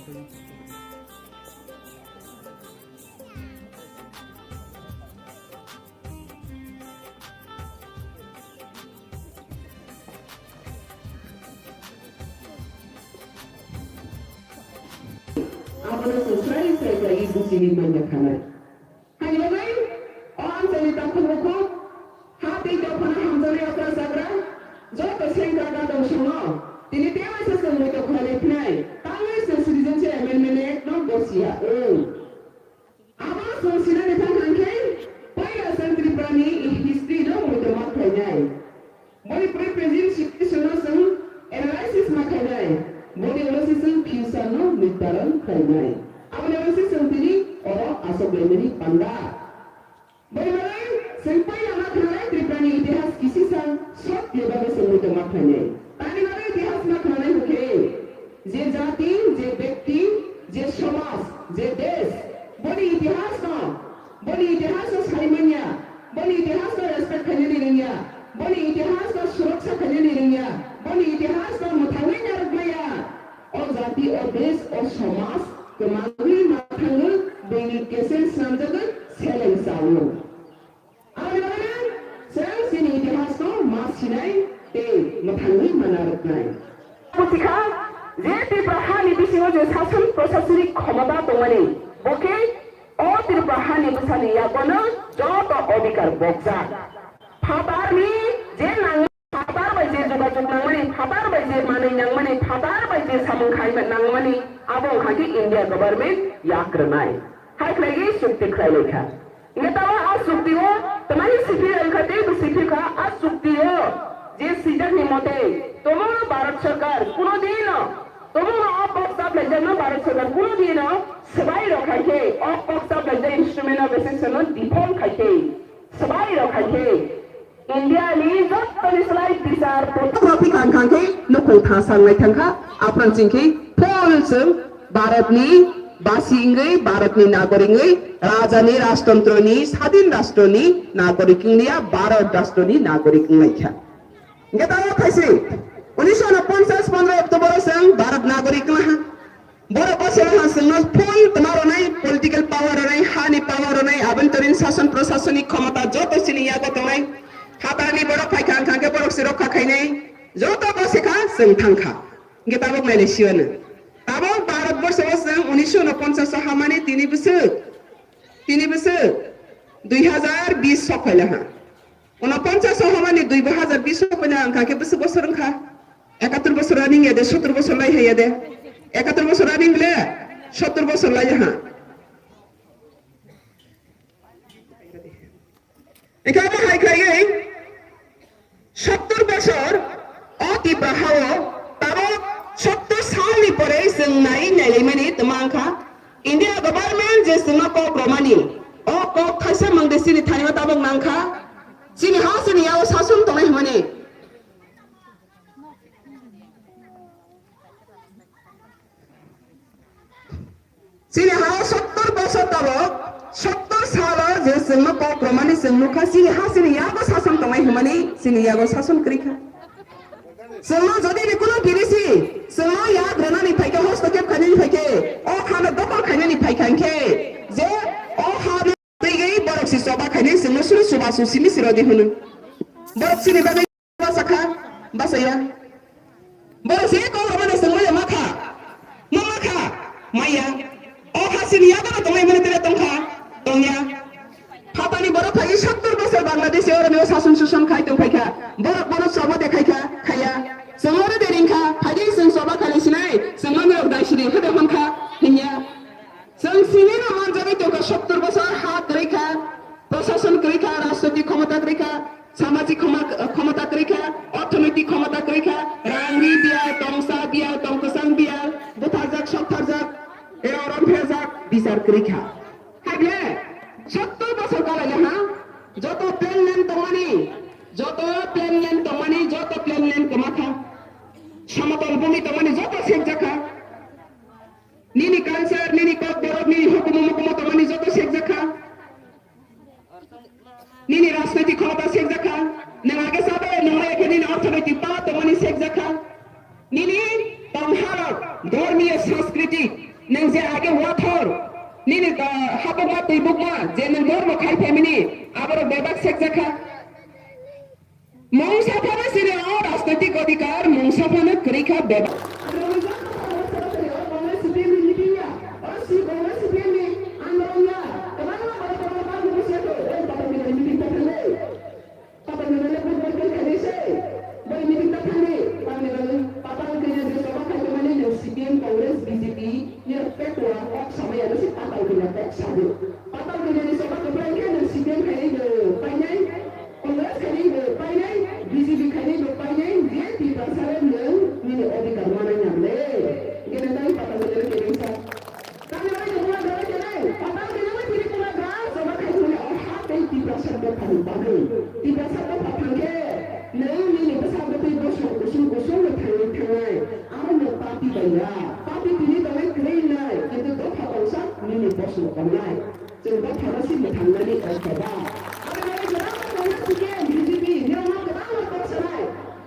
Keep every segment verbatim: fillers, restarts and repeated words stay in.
Abono chwng srai srai khlaiwi buchini manya khanai. Hai bagwi o amchaini takhuk bukhuk ha tei dophano hamjaknai okra chagra joto sengkrak gadong songno tini teibaisa chwng muitok khlailai phinai, tangwi chwng Citizenship Amendment Act no gosiya wng. Abo chwng sinani thang thang khe, puila chwng Tripura ni history no muitok ma khlainai. Boni pre-present situation no chwng analysis ma khlainai. Boni ulo se chwng future no nirdaron khlainai. Aboni ulo se chwng tini oro achuk laimani panda. Boni bagwi chwng puila ma khnanai Tripura ni itihas kisisa short ni bagwi chwng muitok ma khlainai. Tamni bagwi itihas ma khnanai hwnkhe, je jati, je bekti, je somaj, je desh, boni itihas no, boni itihas no sai manya, boni itihas no respect khainani rwngya, boni itihas no suraksha khainani rwngya, boni itihas no mwthangwi narwk maya. O jati, o desh, o somaj kwmangwi ma thango, buini kesel swnamjagwi seleng chao. Aboni bagwino chwng chini itihasno ma sinai tei mwthangwi ma narwknai. Buchikha, je Tripura hani bisingo je sason prosasonik khomota tongmani, bo khe o Tripura hani bwsani yagono joto odhikar bokjak. Phatarni je nang Phatar bai je jogajog nangmani, phatar bai je manwi nangmani, phatar bai je samung khai nangmani, abo wngkha khe India government yak rwnai. Hai khlaiwi chukti khlai lai kha. Hingkhe tamo a chukti o twmani siphi wngkha tei bo siphi kha a chukti o je swijak ni mote, tomo Bharat Sarkar kuno dino, tomo no o kok chap laijak no Bharat Sarkar kuno dino swbai rok khai khe, o kok chap laijak instrument no bese sono default khai khe, swbai rok khai khe. India ni jottoni slai bichar proto trophy kang kang khe nukhung thasang nai thang kha, aphran ching khe phol chwng Bharat ni basi wngwi, Bharat ni nagorik wngwi, raja ni, rajtantro ni, sadin rastro ni nagorik wng liya, Bharat rastro ni nagorik wng lai kha. Hingkhe tamo khaisi unisho unoponchas pondro October o chwng Bharat nagorik wng ha. Borok o selo ha chwngno full tma rwnai, political power rwnai, hani power rwnai, abontorin sason prosasonik khomota joto chini yago tongnai. Phatarni borok phaikha wngkha khe borok se rokha khainai. Joto bo se kha chwng thang kha. Hingkhe tabok nailai siyano. Tabok Bharat borsho o chwng unisho unoponchas o hamani tini bwswk, tini bwswk dui hazar bis sok phaila ha. Unoponchas o hamani dui bo hazar bis o phaila wngkha khe bwswk bosor wngkha? Ekattor bosor running ya de, sottor bosor lai hai ya de. Ekattor bosor running le sottor bosor lai ha. Ekha mo hai khlaiwi sottor bosor o Tipra hao tabo sottor salni pore chwng nai nailaimani twma wngkha. India government je chwngno kok romani, o kok thaisa mangde chini thanio tabok nangkha. Chini ha chini yao sason tongnai hwnmani. Chini ha sottor bosor tabok, sottor salo je chwngno kok romani chwng nukha, chini ha chini yago sason tongnai hwnmani, chini yago sason kwrwi kha. Chwngno jodi ni kuno birisi chwngno yak rwnani phaikhe, hostokep khainani phaikhe, o hano dokol khainani phaikha hinkhe, je o hano twiwi borok si choba khainai chwngno suru chubachu simi sirodi hwnwi. Borok chini bagwi Basa kha, basa ya. Borok se kok romani chwng maya ma kha. Ma ma kha, maya. O ha chini yago no tongnai mani tere tong kha, tong ya. Phatani borok phai sottor bosor Bangladesh o romio sason suson khai tong phai kha. Borok bono choba de khai kha, khaya. Chwng oro de ring kha, phai de chwng choba kha le sinai, chwng mani rok dai sini hede hon kha, hinya. Chwng simi no manjagwi tongkha, sottor bosor ha kwrwi kha, prosason kwrwi kha, rajnoitik khomota kwrwi kha, samajik khoma-, khomota kwrwi kha, orthonoitik khomota kwrwi kha, rangri biyal, tongsa biyal, tongkwchang biyal, butharjak, soktharjak, ero romphejak, bichar kwrwi kha. Haible, sottor bosor kalaile ha, joto plan len tongmani, joto plan len tongmani, joto plan len kwma kha. Samotol bumi tongmani joto sekjak kha. Nini culture, nini kokborok, nini hukumu mukumu tongmani joto sekjak kha. Nini rajnoitik khomota sekjak kha. Nwng age sabe, nwng bai khe nini orthonoitik power tongmani sekjak kha. Nini tongtharok, dhormiyo, sanskriti, Nwng je age wathor, nini, ah, habukma twibukma, je nwng normo khai phaimani, aborok bebak sekjakha. Mungsa phano sini o rajnoitik odhikar, mungsa phano kwrwi kha bebak. Pata hinale football khe khainai se. Boi meeting ta thani, tamni bagwi pata wngkhe je soba khaitongmani nwng C P M, Congress, B J P ni rok pek wa kok samaya no se pata wngkhe kok sabu. Pata wngkhe ni soba kwplai khe nwng C P M khainai bo painai, Congress khainai bo painai, B J P khainai bo painai, je Tiprasa le nwng nini odhikar manai nang le. Gene tai pata wngkhe kebengsa. Tamni bagwi Tripura dole kene, kotor kene bai Tripura ga, soba khai thumani o ha tei Tiprasa dopha ni bagwi. Tiprasa dopha thangkhe, nwng nini bwsa bwtwi bosong kusung kusung no thangwi thangnai, amo nwng party bai ya. Party tini tongnai kwrwi wngnai, kintu dopha tongsa nini bosong tongnai. Chwng dopha no si mwthangnani o soba. Abo bagwi kwbangma tongnai C P M, B J P, nirokno kwbangma kok sanai.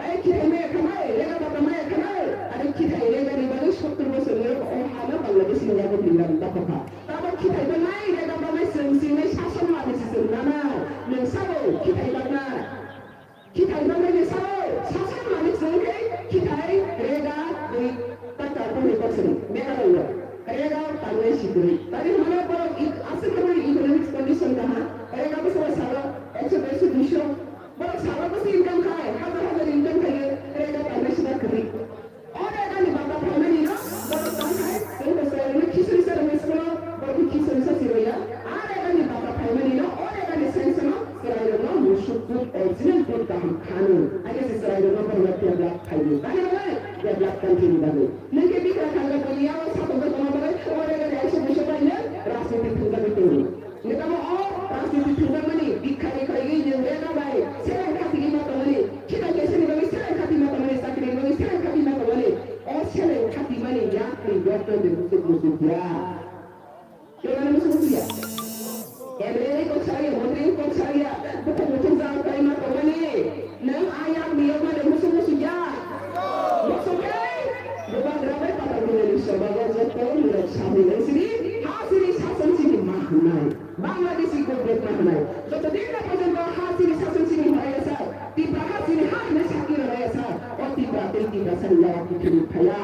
Ai khithai maya khanai, rega bata maya khanai, ani khithai rega ni bagwi sottor bosor ni o hano Bangladesh ni yago bilam dakha kha. Tabo khithai banai, rega banai, chwng chini sason mani se chwng nana, nwng sabo khithai banai. Khithai banai ni sabo, sason mani chwng khe khithai, rega, ri, taka boni kok sini, Meghalaya o. Rega tangnai si kwrwi. Tari hwnmano borok ik-, aswk khe mani economics condition kaham. Rega bwswk salo ekso, derso, duiso. Borok salo bwswk income khai, hazar hazar income khaiwi rega tangnai sida kwrwi. O rega ni bata phaimani no borok tong khai, chwng bo chwrairokno khichuri cha rwmani school o, borok khe khichuri cha si rwya. A rega ni bata phaimani no, o rega ni sanction o chwrairokno musuk dud, original dud kaham khanu. Age se chwrairokno borok develop khaidi. Tani bagwi develop country ni bagwi. Nwng khe bikra thangwi buini yago satok tongma bagwi o rega ni aisa buisa bai nwng rajniti thwngjagwi tongo. Nwng tamo o rajniti thwngjakmani bikha ni khaigwi nwng rega bai seleng khatigwi ma tongmani, khita keseni bagwi seleng khati ma tongmani, chakri ni bagwi seleng khati ma tongmani, o seleng khatimani yakni yokno de muchuk muchuk ya. Kebani muchung muchung ya. M L A kok saya, montri kok saya, bukhuk muchung jang kai ma tongmani. Nwng ayang miyok mani muchung muchung ya. Muchung khe, bubagra bai patal mwnani sobago joto nirok samni nwng sini, ha sini sason sini ma hwnai. Bangladeshi government ma hwnai. Joto din na porjonto ha sini sason sini hwnai ya sir. Tipra ha sini ha hwnai sakki rwnai ya sir. O Tipra tei Tiprasa ni yago kiphilwi phaiya.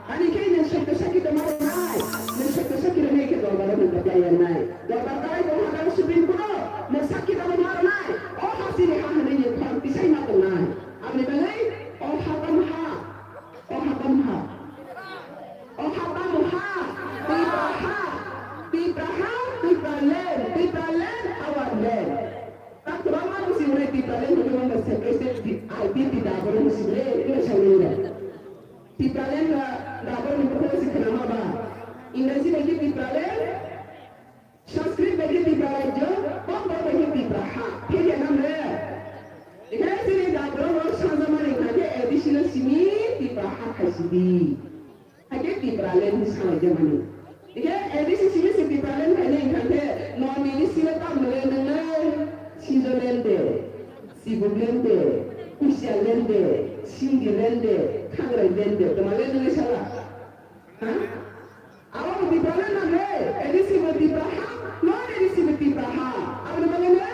Ani khe nwng sotto sakki tongma rwnai, nwng sotto sakki rwnai khe dorbar o nwng kwplai ya nai. Dorbar karai tong ha tang Supreme Court o, nwng sakki tongma rwnai. O ha sini ha hwnwi nwng khorang tisai ma tongnai. Aboni bagwi o ha tamo ha, o ha tamo ha, o ha tamo ha, Tipra ha, Tipra ha, Tipra land, Tipra land, our land. Tak kwbangma bwswi hwnwi Tipra land hwnwi wngkha separate state, I P P da borok bwswi hwnwi wngkha sawi wngkha. Tipraland ba, ba borok ni bukhuk se khwnama ba. Ingraji bai khe Tipraland, Sanskrit bai khe Tipra Rajyo, Kokborok bai khe Tipra Ha. Philya nam re? Ekhai chini da borok rok sanjamani hwnkha khe A D C no simi Tipra Ha khai sidi. Hai khe Tipraland ni salai jamani. Hingke A D C simi se Tipraland khainai hingkha khe non A D C le tamo le nwngnai Sijoland de, Sibukland de, Kusialand de, Singiland de, Khangrailand de, toma le nwngnai sala? Ha? Abo bo Tipraland nang le, A D C bo Tipra ha, non A D C bo Tipra ha. Aboni bagwi no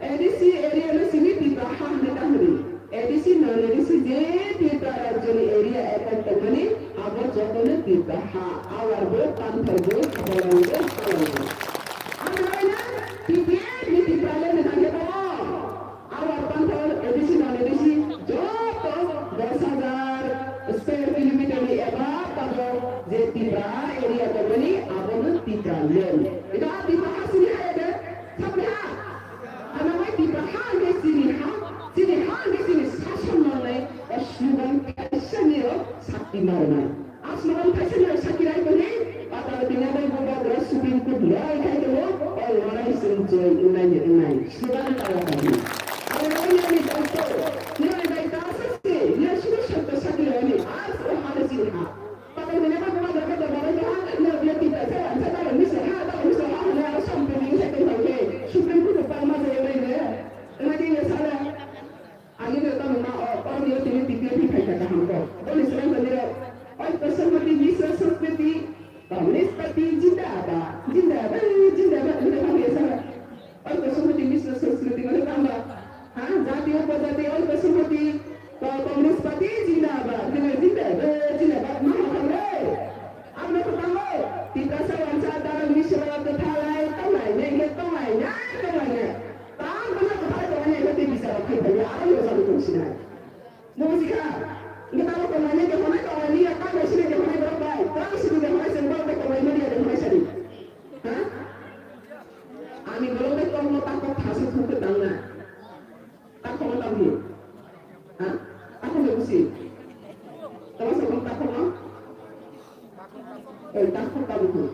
A D C area no simi Tipra ha hinwi ta hwnwi. A D C non A D C je Tripura rajyoni area ekon tongmani abo jotono Tipra ha, awarbo, panthorbo, habalango, habalango. Ang naina T P F ni Tipraland ni thangkhe tongo. Awar, panthor, A D C non A D C joto dos hajar square kilometer ni eba tabo je Tipra area tongmani abono Tipraland. Ita Tipra ha sini ha ede, sabni ha? Ano bai Tipra ha hwnkhe chini ha, chini ha hwnkhe chini sason mangnai, o slogan kaisa nirok sakti marnai. A slogan kaisa nirok sakti rai tongdi, patalo tini bai bubagra Supreme Court lorai khai tongo, o lorai chwng joi wngnai ni wngnai. Slogan kala kali. Abo bai nirokni daitw, nirokni daitw aswk se, nirok sini sotto sakti rwni, a o ha le chini ha. Pakai nene ba bubagra ke dorbar bai ha, na bia Tipra se, sa ta ni se ha, ta ni se ha, na aro sampai ni se tong tong ke, Supreme Court palma se nai ne, na ke ye sala. Ani ke ta ma o, o ni tini T P F ni khai ka ham ko. Boni se nang ni ro, oi Kosomati Misra Sanskriti, Communist Dehanai tonglaini ya, tamo sini dehanai borok bai. Tamo sini dehanai chwng borok bai tonglaimani ya dehanai sari. Ha? Ani bolong bai tongmo tako thasa thukhe tangna. Tako mo tamo. Ha? Tako mo busi. Tamo sa tamo tako mo? Eh, tako tamo.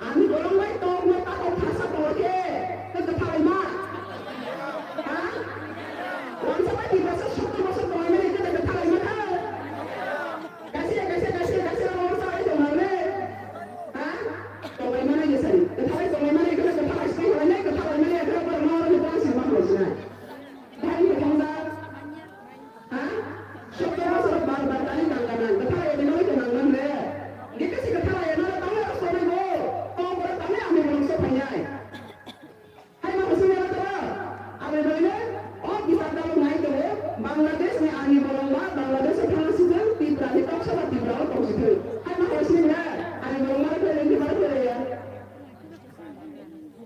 Ani bolong bai tongmo tako thasa tongkhe. Khe kwthalai ma. Ha? Wansa bai tiprasa sottor bosor tonglaimani khe kwthalai ma kha. Kaisa, kaisa, kaisa, kaisa, omo sa ai tong nang le. Ha? Tong bai mano ye sari. Kwthalai tong bai mano, kwthalai tong bai mano, kwthalai mano, kwthalai mano, kwthalai mano, kwthalai mano. Bhai ni kwthang da. Ha? Sottor bosor bar bar tani tang kana. Kwthalai ni mano tong nang le. Gete si kwthalai mano tang le, sorry go. Tong bai tang le, ani bolong so phainai. Hai ma hosung ya tara. Aboni bagwi no o bichar dalok nai tongo. Bangladesh ni ani bolong ba Bangladesh o thangna sijak Tipra ni toksa ba Tipra o tong sijak. Hai ma hosung ya. Ani bolong ma khe lengki ma khe ya.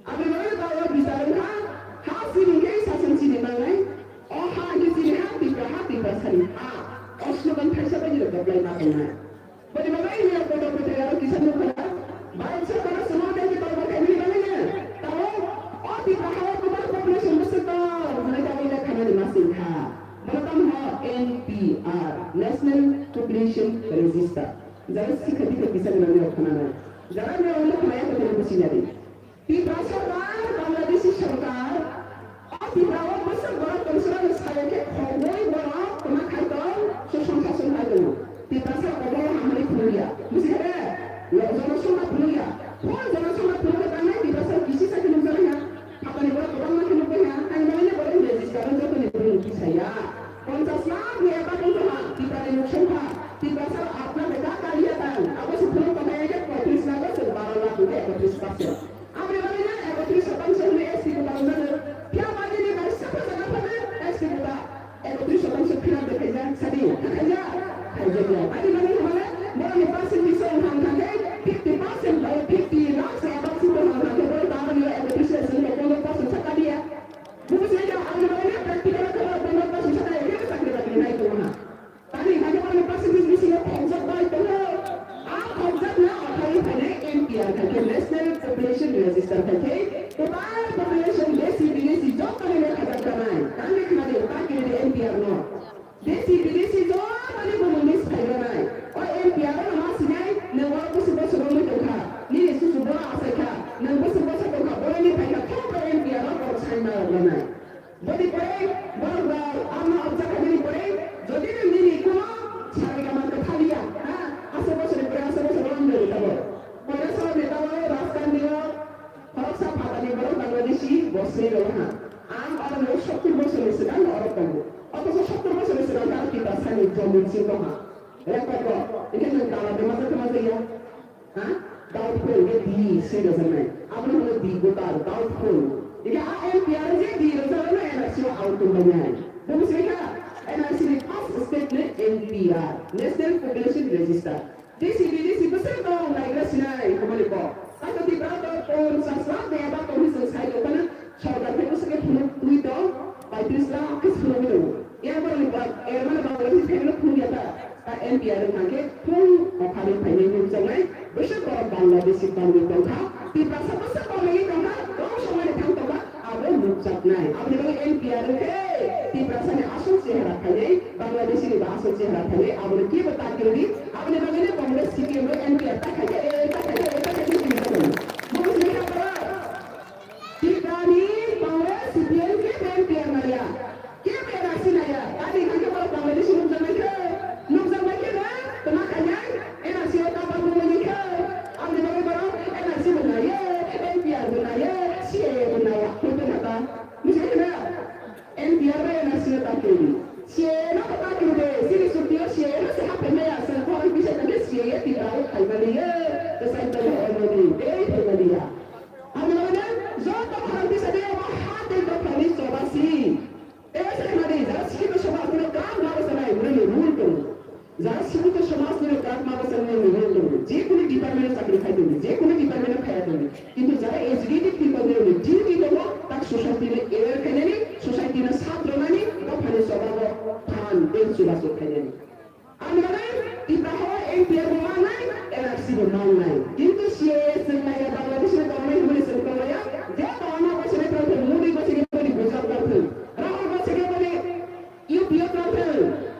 Aboni bagwi no o bichar wngkha. Ha sini khe sasan sini mangnai. O ha khe sini ha Tipra ha Tipra sani ha. O slogan thaisa bai ni rok bai ma tongnai. Boni bagwi ni kotor kotor aro kisa nukha. Bharat Sarkar o swnam tei kotor kotor ni bagwi ni. Tamo o Tipra hao kwbang population bwswk tong hwnwi tamo le khanani ma singkha. Bono tamo ho N P R, National Population Register. Jara sikha dikha kisa ni bagwi rok khanana. Jara ni rok khanaya kotor businari. Tiprasa ba Bangladeshi sorkar, o Tipra o bwswk borok tongsa rok ni saya khe khogwi borok kwma khai tong, susong sason khai tongo. Tiprasa obo hamhai phunukya. Buji khe de? Jonosongkha phunukya. Phone jonosongkha phunukya tangnai Tiprasa kisi sa khe nukjaknai ha. Phatani borok kwbangma khe nukbai ha. Ani bagwi le borok register o joto ni borok nukhi saya. Ponchas lakh ni eba tongkha Tipra ni nuksongkha. Tiprasa apna beta kaliya tang. Abo se phunuk tongkha ya khe poitris lakh o se baro lakh ni ekotris percent. Aboni bagwi no ekotris shotangsho hwnwi S T quota rwjak. Phiya ba nini bai saka jaga phano S T quota ekotris shotangsho fill up de khaijak, sadi, khaijak, khaijak ya. Aboni bagwi hwnmale borokni percentage wng thang thang khe fifty percent bai fifty lakhs above se wng thang thang khe borok tabukni ekotris se wng pondro percent saka diya. Bubusi khe aboni bagwi no practical khe borok pondro percent saka ya khe chakri bakri nai tongo na. Tani hwnba khe bono percentage bisingo khorokjak bai tongo. A khorokjakno athai phainai N P R khai khe National Population Register khai khe total population desi bidesi joto ni lekha jak tanai. Tangwi khna di, ta kiri di N P R no. Desi bidesi joto ni bumung list khai rwnai. O N P R no ma sinai, nwng oro bwswk bosor romwi tongkha. Nini susu bora achaikha, nwng bwswk bosor tongkha, boroni phaikha, thokbai N P R no borok sign ma rwnai. Boni pore borok rok amno observe khaimani pore, jodi no nini kuno sarika man kwthaliya, ha, aswk bosor ni pore aswk bosor o wngwi tabo. Koira salo ni tabo Rajkandi o khoroksa phatani borok Bangladeshi bo swi rw ha. Ang oro no sottor bosor ni swkang no oro tongo. Othocho sottor bosor ni swkang khe ang Tiprasa ni jomin sing tongha. Record rok, hingke nwng kala de majak khe majak ya. Ha? Doubtful, hingke di swi rwjaknai. Abono hwno di voter, doubtful. Hingke a N P R je di rwjak no N R C o out tongbainai. Bo bwswk kha N R C ni first step no N P R, National Population Register. D C B D C bwswk tong naigra sinai, hwnmani bo. Tato di baro to ponchas lakh ni eba tongwi chwng sai tongmani. Sorkar khe bwswk khe phunuk twi tong, paitris lakh khe phunukwi tongo. Yang borokni ba-, eh, mane Bangladesh phaimano phunukya ta, ta N P R wngkha khe phung okharwi phainai nukjaknai, bwswk borok Bangladeshi tongwi tongkha, Tiprasa bwswk tongwi tongkha, tong songmani thang tongkha, abo nukjaknai. Aboni bagwi N P R wngkhe Tiprasani asol chehra phainai, Bangladeshini bo asol chehra phainai, abono kebo ta kiridi, aboni bagwino Congress C P M bai N P R ta khaikhe, eh, ta khaikhe, eh, ta khaikhe hinwi tongmani. Bo sini kha borok. Tiprani Congress, C P M khe N P R naiya. Khe N R C naiya. Ani hwnkhe borok Bangladeshi nukjaknai khe. Nukjaknai khe no, tongma khainai, N R C o ta bangma nai khe. Aboni bagwi borok N R C bo naiya, N P R bo naiya, C A A bo naiya. Hwnkhe kha ta. Buji khe na? N P R bai N R C no ta kiri. C A A no ta kiri de. Chini chukti o C A A no se haphaimaya. Chwng khorang kisa khe C A A Tipra o khaimani ye. Kwchai tongma already. Tei khaimani ya. Ano na, joto khorang tisa de omo ha tei dophani choba si. Tei se khna di, jara sikito somaj nino krak ma bwchanai, nini rule tongo. Jara sikito somaj nino krak ma bwchanai, nini rule tongo. Je kunu department o chakri khai tongo, je kunu department o khaya tongo. Kintu jara executive people nino duty tongo, tak society no aware khainani, society no sat rwnani, dophani choba bo phan tei chubachu khainani. Ang nangnai, Tipra hao N P R bo mangnai, N R C bo mangnai. Kintu C A A chwng naiya, Bangladesh ni tongmani hwnwi chwng tongmaya, je tongma bwswk tongthwng, Modi bwswk bwswk bujak tongthwng, Rahul bwswk bwswk U P O tongthwng,